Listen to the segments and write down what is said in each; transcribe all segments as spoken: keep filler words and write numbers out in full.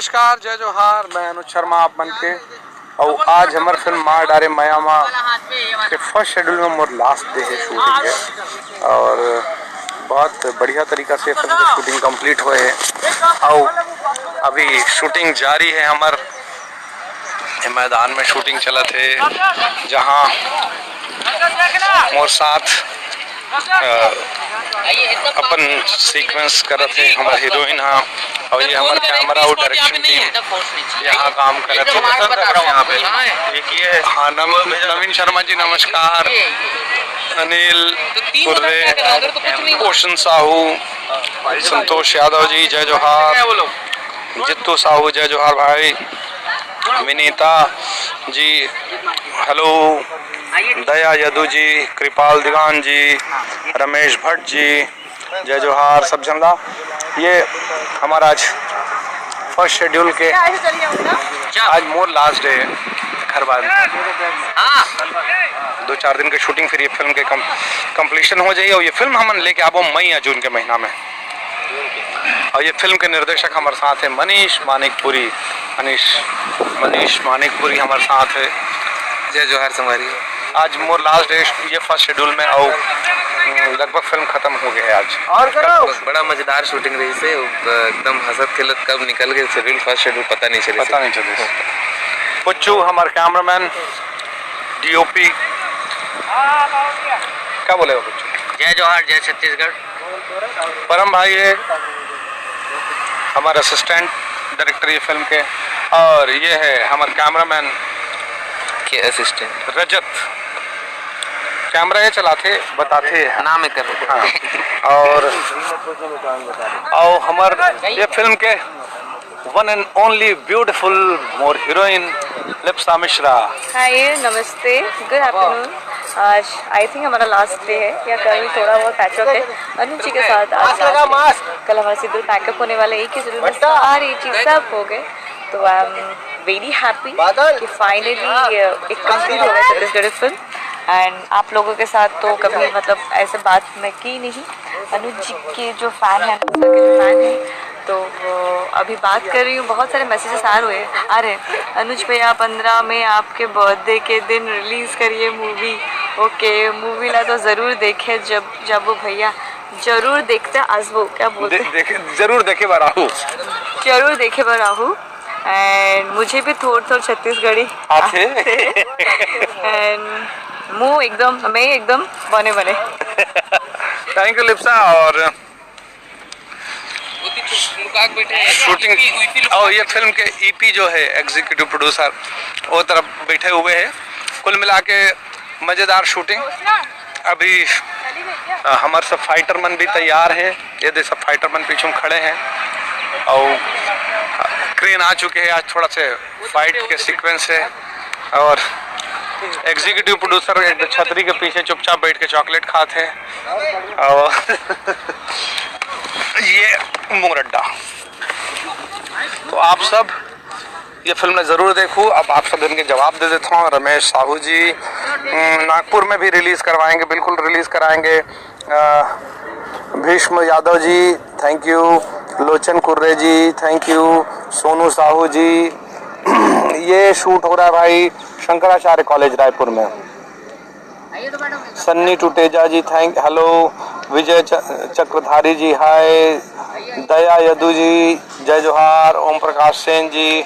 नमस्कार, जय जोहार, मैं अनुज शर्मा आप मन के। अउ आज हमर फिल्म मार डारे मया मा के फर्स्ट शेड्यूल में मोर लास्ट डे हे शूटिंग के, और बहुत बढ़िया तरीका से फिल्म के शूटिंग कंप्लीट होए हे। अउ अभी शूटिंग जारी हे हमर, ये मैदान में शूटिंग चलत हे, जहाँ मोर साथ अ, अपन सीक्वेंस करत हे हमर हीरोइन हा, और ये हमर कैमरा और डायरेक्शन टीम यहाँ काम करत हे। यहाँ पे एक ये, हाँ, नव-, नवीन शर्मा जी नमस्कार, अनिल कुर्रे, भूषण साहू, संतोष यादव जी, जय जोहार, जित्तू साहू, जय जोहार भाई, विनीता जी, हेलो, दया यदु जी, कृपाल दीवान जी, रमेश भट्ट जी, जय जोहार सब झन ला। ये हमर आज फर्स्ट शेड्यूल के, आज मोर लास्ट डे हे घर वाले। हाँ। दो चार दिन के शूटिंग, फिर ये फिल्म के कम-, कंप्लीशन हो जाही और ये फिल्म हमन लेके आबो मई या जून के महीना में। और ये फिल्म के निर्देशक हमर साथ हे मनीष मानिकपुरी। मनीष, मनीष मानिकपुरी हमर साथ हे। जय जोहार संगवारी। आज मोर लास्ट डे ये फर्स्ट शेड्यूल में, और लगभग फिल्म खत्म हो गए हे आज। और करो। बड़ा मजेदार शूटिंग रहिस हे, एकदम हंसत खेलत कब निकल गए शेड्यूल, फर्स्ट शेड्यूल पता नहीं चले। पता नहीं चले। पुच्चू हमर कैमरामैन, डीओपी, क्या बोलेगा पुच्चू? जय जोहार, जय छत्तीसगढ़। परम भाई हे हमर असिस्टेंट डायरेक्टर ये फिल्म के, और ये हे हमर कैमरामैन के असिस्टेंट रजत। कैमरा ये चलाथे, बताथे। नाम एकर। हाँ। और, और हमर ये फिल्म के one and only beautiful मोर हीरोइन लिप्सा मिश्रा। हाय, नमस्ते, गुड आफ्टरनून। आज आई थिंक हमारा लास्ट डे है या कल थोड़ा बहुत पैचअप है। अनुज जी के साथ आज लास्ट डे। कल हमारा शेड्यूल पैकअप होने वाला है, एक ही शेड्यूल में सारी चीज सब हो गए। तो आई एम वेरी हैप्पी कि फाइनली एक कंप्लीट हो गया छत्तीसगढ़ी फिल्म। एंड आप लोगों के साथ तो कभी, मतलब, ऐसे बात मैं की नहीं। अनुज जी के जो फैन है, अनुज सर के जो फैन है, तो वो अभी बात कर रही हूँ, बहुत सारे मैसेजेस आ रहे हैं, आ रहे हैं, "अनुज भैया, पंद्रह में आपके बर्थडे के दिन रिलीज करिए मूवी।" ओके, मूवी ला तो जरूर देखे, जब जब वो भैया जरूर देखते, आज वो क्या बोलते दे, हैं? देखे, जरूर देखे बर आहू। जरूर देखे बर आहू। एंड मुझे भी थोड़ थोड़ छत्तीसगढ़ी आथे। एंड मुंह एकदम, मैं एकदम बने बने। Thank you Lipsa. और शूटिंग और ये फिल्म के ईपी जो है एग्जीक्यूटिव प्रोड्यूसर, वो तरफ बैठे हुए हैं। कुल मिला के मजेदार शूटिंग। अभी अ, हमर सब फाइटर मन भी तैयार है। ये दे सब फाइटर मन पीछू में खड़े हैं और क्रेन आ चुके हैं। आज थोड़ा से फाइट के सीक्वेंस है और एग्जीक्यूटिव प्रोड्यूसर एक छतरी के पीछे चुपचाप बैठ के चॉकलेट खात है। और ये मोर अड्डा। तो आप सब ये फिल्म ला जरूर देखू। अब आप सब इनके जवाब दे देता हूँ। रमेश साहू जी, हम्म, नागपुर में भी रिलीज करवाएंगे, बिल्कुल रिलीज कराएंगे। अ, Bhishma Yadav ji, thank you. Lochan Kurre ji, thank you. Sonu Sahu ji, ये शूट हो रहा है भाई शंकराचार्य कॉलेज रायपुर में। सन्नी टुटेजा जी, थैंक, हेलो। विजय च-, चक्रधारी जी, हाय। दया यदु जी, जय जोहार। ओम प्रकाश सेन जी,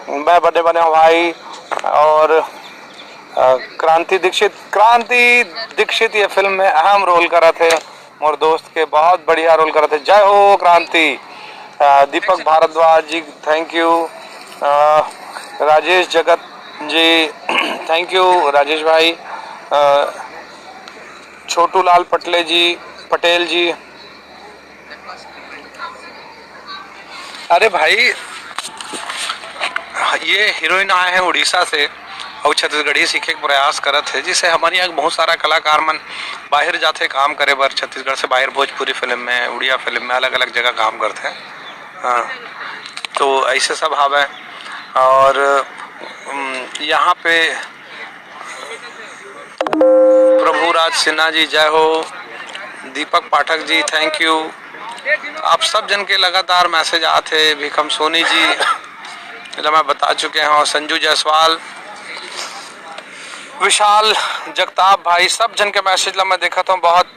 मैं बने बने हूँ भाई। और, अ, क्रांति दीक्षित, क्रांति दीक्षित ये फिल्म में अहम रोल करत हे। मोर दोस्त के बहुत बढ़िया रोल करत हे। जय हो क्रांति। अ, दीपक भारद्वाज जी, थैंक यू। अ, राजेश जगत जी, थैंक यू राजेश भाई। अ, छोटू लाल पटले जी, पटेल जी। अरे भाई, ये हीरोइन आए हैं उड़ीसा से और छत्तीसगढ़ी सीखे के प्रयास करत है, जिससे हमारे यहाँ बहुत सारा कलाकार मन बाहर जाते काम करे बर, छत्तीसगढ़ से बाहर भोजपुरी फिल्म में, उड़िया फिल्म में, अलग-अलग जगह काम करते हैं। हाँ, तो ऐसे सब हावय। और, उम, यहाँ पे प्रभुराज सिन्हा जी, जय हो। Deepak Pathak ji, thank you. आप सब जन के लगातार मैसेज आत हे। भीखम सोनी जी, ला मैं बता चुके हूँ, संजू जायसवाल, विशाल जगताप भाई, सब झन के मैसेज ला मैं देखत हूँ, बहुत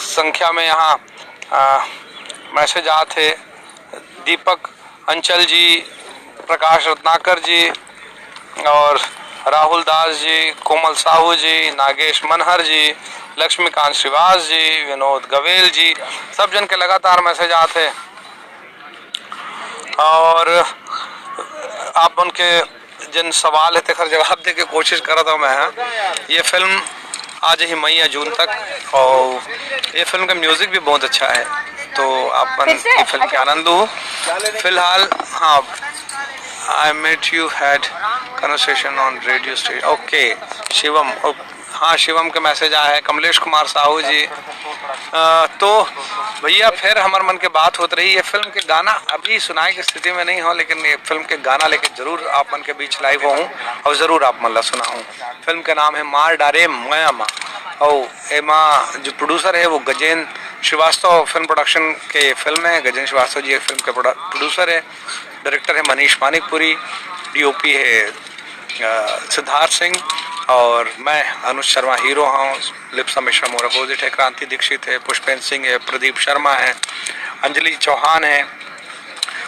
संख्या में यहाँ मैसेज आत हे। दीपक अंचल जी, प्रकाश रत्नाकर जी और राहुल दास जी, कोमल साहू जी, नागेश मनहर जी, लक्ष्मीकांत श्रीवास जी, विनोद गवेल जी, सब झन के लगातार मैसेज आत हे। और आप मन के जेन सवाल हे, तेकर जवाब दे के कोशिश करत हूँ मैं। ये फिल्म आ जाही मई या जून तक, और ये फिल्म का म्यूजिक भी बहुत अच्छा है, तो आप मन फिर से? ये फिल्म के आनंद लो। फिलहाल, हाँ, I met you had conversation on radio station, OK, Shivam, OK। हाँ, शिवम के मैसेज आया है, कमलेश कुमार साहू जी। अ, तो भैया, फिर हमर मन के बात होत रही। ये फिल्म के गाना अभी सुनाए के स्थिति में नहीं हो, लेकिन ये फिल्म के गाना लेके जरूर आप मन के बीच लाइव होहूँ और जरूर आप मन ला सुनाहूँ। फिल्म के नाम है मार डारे मया मा, और एमा जो प्रोड्यूसर है वो गजेंद्र श्रीवास्तव, फिल्म प्रोडक्शन के फिल्म है। गजेंद्र श्रीवास्तव जी ये फिल्म के प्रोडा-, प्रोड्यूसर है। डायरेक्टर है मनीष मानिकपुरी, डीओपी है अ, सिद्धार्थ सिंह, और मैं अनुज शर्मा हीरो हूँ। लिप्सा मिश्रा मोर अपोजिट है, क्रांति दीक्षित है, पुष्पेंद्र सिंह है, प्रदीप शर्मा है, अंजलि चौहान है,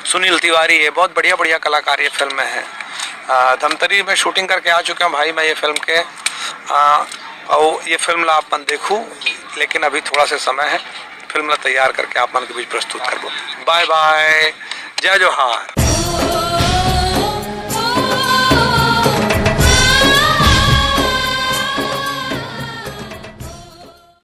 सुनील तिवारी है। बहुत बढ़िया बढ़िया कलाकार ये फिल्म में है। अ, धमतरी में शूटिंग करके आ चुके हैं भाई मैं ये फिल्म के। अ, और ये फिल्म ला आप मन देखू, लेकिन अभी थोड़ा सा समय है, फिल्म ला तैयार करके आप मन के बीच प्रस्तुत करबो। बाय बाय, जय जोहार।